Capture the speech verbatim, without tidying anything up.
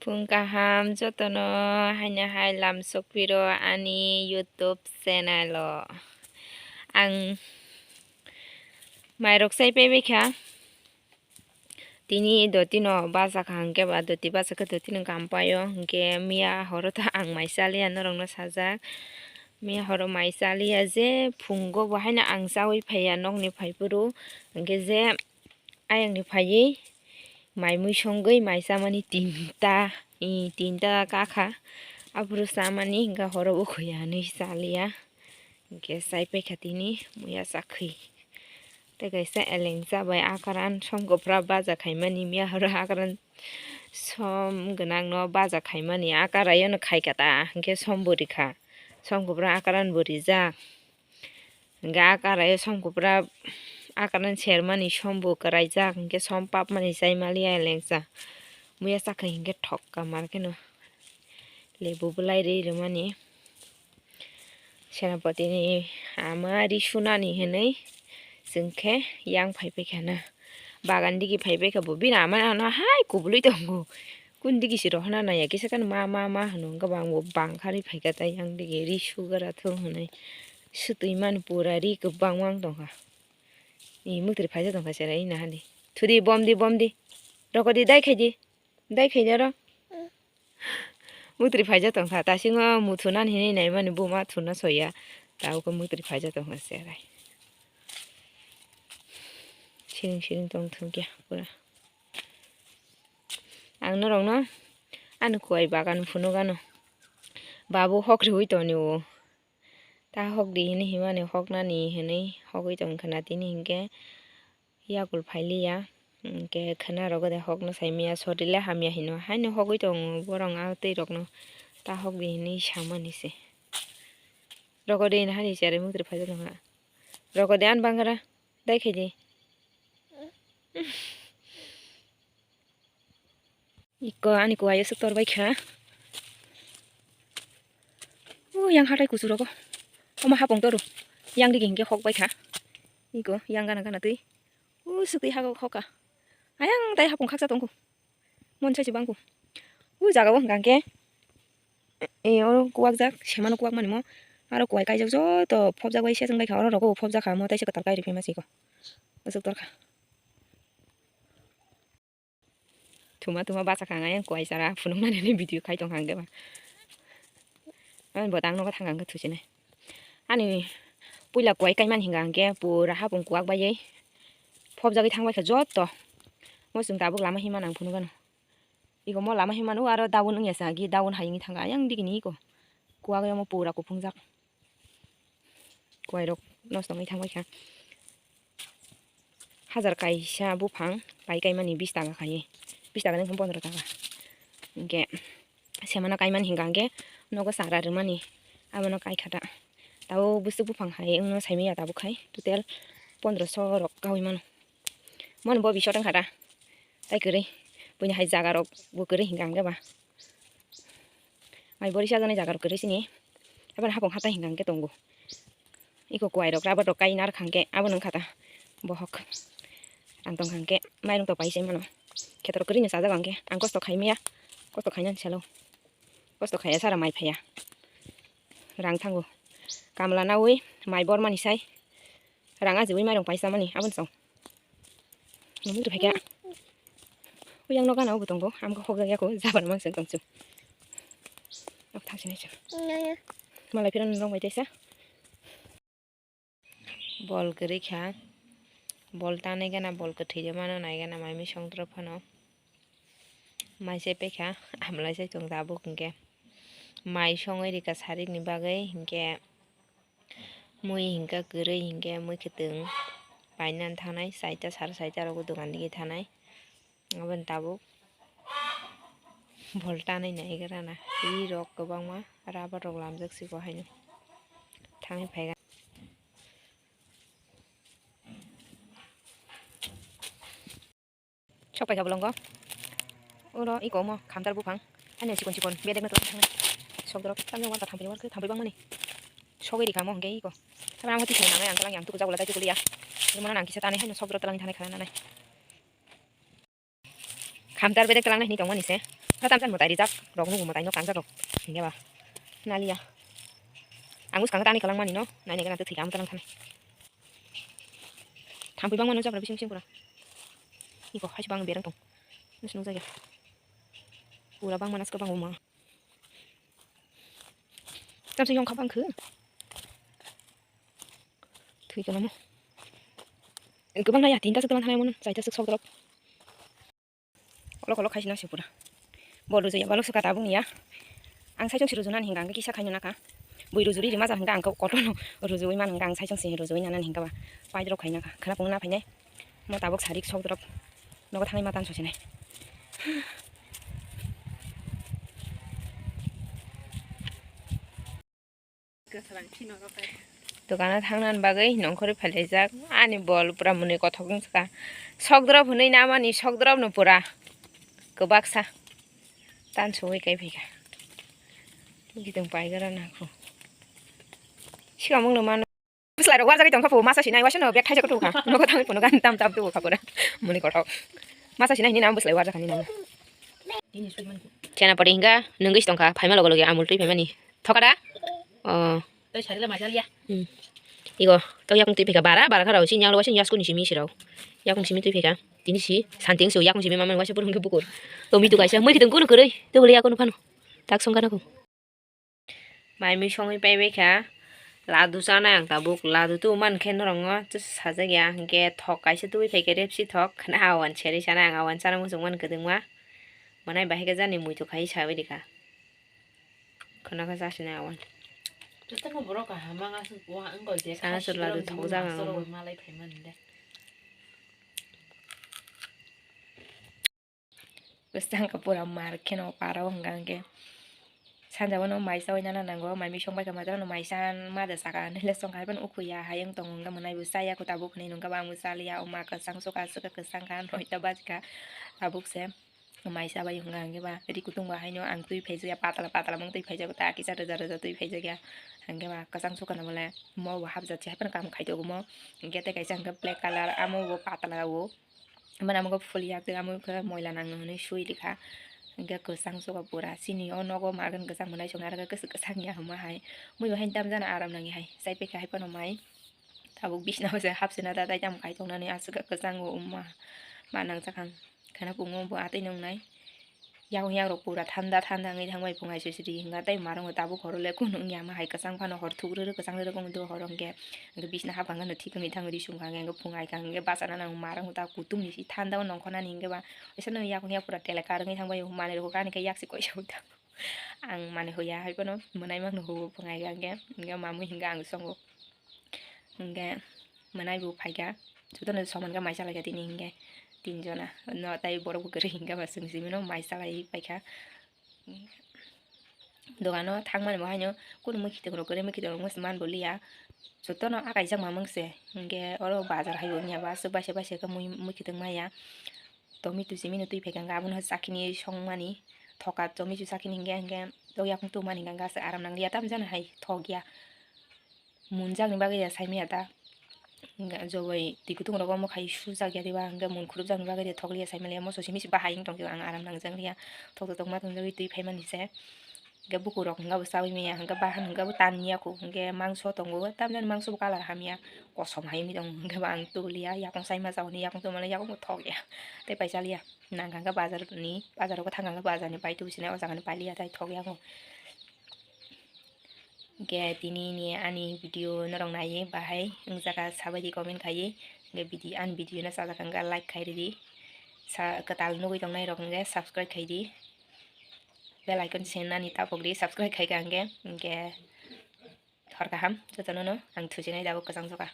Phung kaham jotono haino hai lam sokphiro ani YouTube channel o. Ang mairok chai paibaikha. Tini dotino bachakha hwnkhe ba doti bachakhe dotino kampaio hwnkhe miya horo ta ang mai chaliya norokno sajak. Miya horo mai chaliya je phungo bo haino ang chaui phaiya nokni phaiphuru hwnkhe je ayangni phaiwi mai mui songwi mai chamani tinta, i, tinta kakha. Aphuru chamani hwnkhe horo ukhuya hinwi chaliya. Hwnkhe chai paikha tini muya chakhwi. Tei kaisa elengcha bai akaran som kopra baja khaimani miya horo akaran som gwnangno baja khaimani akarayono khaikha ta hwnkhe som bo rikha. Som kopra akaran bo rijak. Hwnkhe a karaio som kopra a karani sermani som bo kwraijak, hwnkhe som papmani chai maliya elengsa. Muya chakha hwnkhe thokka mar kheno lebu bwlai ri rwmani. Senapatini ama ri sunani hinwi chwngkhe yang phai paikha na. Bagan digi phai paikha bo bini ama ano hai kubului tongo. Kundigi si rohorna naiya kisa khe ma ma ma hwnwi hwnkhe bo ang bo bangkha ri phaikha tei yang digi ri sugara thung hwnwi. Swtwi mani pura ri kwbangma wng tongkha. Ni mwtri phaijak tongkha cherai nahadi. Thudi bomdi bomdi. Rokodi dai khaidi. Dai khaidi oro. Mwtri phaijak tongkha. Tasingo muthunani hinwi naimani buma thuna soya. Tabukhe mwtri phaijak tongkha cherai. Siring siring tong thungkya pura. Ang norokno ani kuwai bagan phunukgano. Babu hok riui tonio. Ta hok di hinwi himani hoknani hinwi hogwi tongkha na tini hinkhe yakul phailiya. Hinkhe khwna rok de hokno saimanya sorile hamya hino haino hogwi tongo borok a twi rokno ta hok di hinwi samani se. Rokode hinwi hani cherai mwtri phaijak tongkha. Rokode ani bangara dai khaidi. Iko ani kuwaio swk tor bai kha. O yang hatai kuchuk rogo. Omo hapung toru. Yang digi hinkhe hok bai kha. Iko yang gana gana twi. O swk twi hagok hoka. Ayang tai hapung khaksa tongkhu. Mon sai se bangkhu. O jaga o hwnkha khe. E oro kuwak jak semano kuwak mani mo. Aro kuwai kaijak joto phobjak bai sejeng bai kha. Oro rogo phobjak kha mo tai se kwtal kai riphaima se iko. O swk tor kha. Thuma thuma bachakha ang ayang kuwai chara phunuknani video khai tongkha ang khe ba. Ani bo tang nogo thang ang khe thusinai. Ani puila kuwai kaimani hinga ang khe pura hapung kuwak baiwi phobjagwi thangbai kha joto. Mo chwng tabuk lama himma nang phunukgano. Iko mo lama himma nw aro daun wngya sa agi daun hai wngwi thangkha ayang digini iko. Kuwak yamo pura kuphungjak. Kuwairok nosto wngwi thangbai kha. Hajar kaisa buphang pai kaimani bis taka khaiwi, bis taka nung pondro taka. Hinkhe semano kaimani hinkha hinkhe nogo chara rwmani abono kaikha ta. Tabuk bwswk buphang hai wngno saimanya tabuk khai total pondroso rok kaui mano. Mani bo bisot wngkha ta. Tai kwrwi buini hai jaga rok bo kwrwi hinkha hinkhe ba. Mai bori sajani jaga rok kwrwi sini. Aboni hapung hatai hinkha hinkhe tongo. Iko kuwai rok rubber rok kai nar khangkhe abo nung khata. Bohok. Ang tong khangkhe mairung to paisai mano. Khetor kwrwi no sajak angkhe. Ang kosto khaimaya. Kosto khainani salo. Kosto khaiya sara mai phaiya. Rang thango. Kamla nawi mai bormani sai. Rang ajiwi mairung paisa mani aboni song. Nungwi rw phaikha. Uyang no gana o bo tongo. Amkhe hokjak yako. Jabar manseng tongsu. Nok thang sinai se. Malai phiran nong bai taisa. Bol kwrwi kha. Bol tanai gana bol kwthwi de mano nai gana mai mui songdoro phano. Mai se pekha. Amlai se tong tabuk hinkhe. Mai songwi rikha sarikni bagwi hinkhe. Mui hinkhe kwrwi hinkhe mui kwtwng painani thanai saita sara saita rogo dogan digi thanai aboni tabuk bol tanwi naigra na ri rok kwbangma rubber rok lamjak siko haino thangwi phaiga. Sok paikha bolongo. Oro iko omo khamtar buphang. Ani chikon chikon bedek na tong thang. Sok dorok tamni wanta thampini warkhe thampui bangmani. Sogwi rikha mo hwnkhe iko. Tamni amo tisini nangnai ang talang yang tuku jagula tai tukuliya. Rimano nang kisa tanai haino sok dorok talang thanai khana nanai. Khamtar bedek talang nai hini tongmani se. Kha tam chan mwtai rijak rok, nugo mwtai no kangjak rok. Hingke ba. Naliya. Ang bwskang tani kwlang mani no. Nai nai gana twi thwikha, ang twi lang thani. Thampui bang mano jabra bising bising pura. Iko, hai bang berang tong. Nus nung jaya. Pura bang manas ka bang uma. Tam se yong kha bang khu. Twi ka namo. Gubang na ya, tinta se tong thani mano. Saita se sok drop. Olok olok khaisina se pura. Bo rujui ya, balok se kata bung ya. Ang sai chong si rujuna ni hinga, ang kisa khaina naka. Bui rujuri rima ja hinga, ang kotor no rujui man hinga, ang sai chong si rujui nana hinga ba. Pai drok khaina ka. Khana pung na phainai. Mo tabuk sarik sok drop. Nogo thanai matan sosinai. Dukano thangna bagwi nongkhorwi phailaijak. Ani bol pura mwnwi kothok wngkha. Sokdrop hwnwi namani sokdrop no pura kwbaksa. Tan suwi kai phaikha. Gitong paigara nakho. Sikamung no mano. Bwsla rok warjagwi tongkha phu, masa sinai waisa no bag thaijak tukha. Nogo thangwi phunukha tam tam tukha pura. Mwnwi kothok. Masa sinai hwnwi namo bwsla warjakha ni namo. Chena pari hinga nungwi tongkha, phaima logo logo amul twi phaimani. Thokada? Oh. Tei sarila maisal ya. Hmm. Igo, to yakung twi phika bara, bara kharao, si nyanglo waisa yasku ni simi sirao. Yakung simi twi phika. Tini si, santing si, yakung simi mamang waisa purung ke bukur. To mitu kaisa, mui khitong kunu kwrwi, to bole yakung phano. Tak song kana ko. Mai mui songwi pai bai kha. Ladu chanai ang tabuk, ladu tu man khe norong no, sajak ya, hingke thok kaisa twi phai khe repsi thok, khana awan seri chanai ang, awan chana muchung man kwdwngma. Manai bahai khe jani mui tu khai sawi rikha. Khana khe chasina awan. Jotono borok kaham wng aswk, wa wng koi je. Sana khai sut ladu sirok thok jang master ang rok bo. Malai phai mani le. Kwchang khe pura mar kheno para o hwnka hwnkhe. Sanja bono mai chawi nana nango, mai misong bai khe maja bono mai chan ma da saka hinwi le chong kha, hai phano ukhuya hai wng tongo hwnka mwnai bo chaya kho tabuk hinwi nungkha bo ang bo chaliya, o ma kwchang sokha, aswk khe kwchang kha, noita bajikha tabuk se. Mai chabai hwnka hwnkhe ba ri kutung bo haino ang twi phaijakya patla patla mung twi phaijago ta kisa rwja rwja twi phaijakya hwnkhe ba kwchang sokha no bole mo bo hapjak se hai phano kam khai tongo mo hwnkhe tei kaisa hwnkhe black colour amo bo patla o mane amo khe phul yak twi amo khe moila nang nw hwnwi sui rikha hwnkhe kwchang sokha pura chini o nogo magan kwchang mwnai songya aro khe kwchang ya hwnma hai mui bo haino tamjani aram nangya hai chaipai kha hai phano mai. Tabuk bisna o se hapsina da dai tamo kai tongnani aswk kwchango wngma ma nangjakha khana pungo bo atwi nwngnai. Yakung yakrok pura thanda thanda wngwi thangbai phungai sisiri hinga tei marango tabuk horo le kunu wngya ma hai kwchang phano hor thuk rwrwk kwchang rwrwk wngwi tongo horo hwnkhe bisna hapkha hwnkhe thik wngwi thango ri sumkha hwnkhe phungai kha hwnkhe bachana nango marango ta kutung ni si thanda o nongkhornani hwnkhe ba. Waisa no yakung yak pura telekar wngwi thangbai manwi rwkha ani khe yak se koisa ui thango. Ang manwi huya hai phano mwnai mangno huo phungai kha hwnkhe hwnkhe mamwi hwnkhe ang songo. Hingke mwnai bo phaikha, jotono soman khe mai chalaikha tini hingke tin jona no, tei borok bo kwrwi hingke ba chwng simi no mai chalai paikha. Dogano thangmani bo haino kunu mwkhitwng rok kwrwi mwkhitwng rok mungsa man bo liya, jotono akaijak ma mungse hingke oro bazar hai bo wngya ba aswk baisa baisa khe mui mwkhitwng maya. Tomato simi no twi phaikha hwnkhe abono chakini songmani thoka tomato chakini hingke hingke tei yakung tongmani hingke aswk aram nang liya tamjani hai thok ya. Munjakni bagwi ya saimaya ta. Hingke joboi twi kutung rogo omo khai sujak ya diba, hingke mun khurupjakni bagwi de thokliya saimaliya, moso simi se bahai wng tongkhe ang aram nangjak liya, thok thok ma tongjagwi twi phaimani se. Hingke bukurok hingke bo chaui maya, hingke bahan hingke bo tan ya kho, hingke mangso tongo, tamjani mangso bo colour hamya, kosom hai wngwi tongo, hingke bo ang tuliya, yakung saima chaui yakung tongmani yakung bo thok ya, tei paisa liya. Nangkha hingke bazar ni, bazar o thangkha hingke bazar ni pai tubu sinai o jaga ni pailiya, tai thok ya kho. Hingke tini ni ani video norok naiwi bahai wngjakha sabaidi comment khaiwi, hingke video, ani video no chajak hingke like khai ridi, sa kwtal nugwi tongnai rok hingke subscribe khaidi, bell icon se nani tapok di, subscribe khaikha hingke, hingke hor kaham jotono no ang thusinai tabuk kwchang sokha.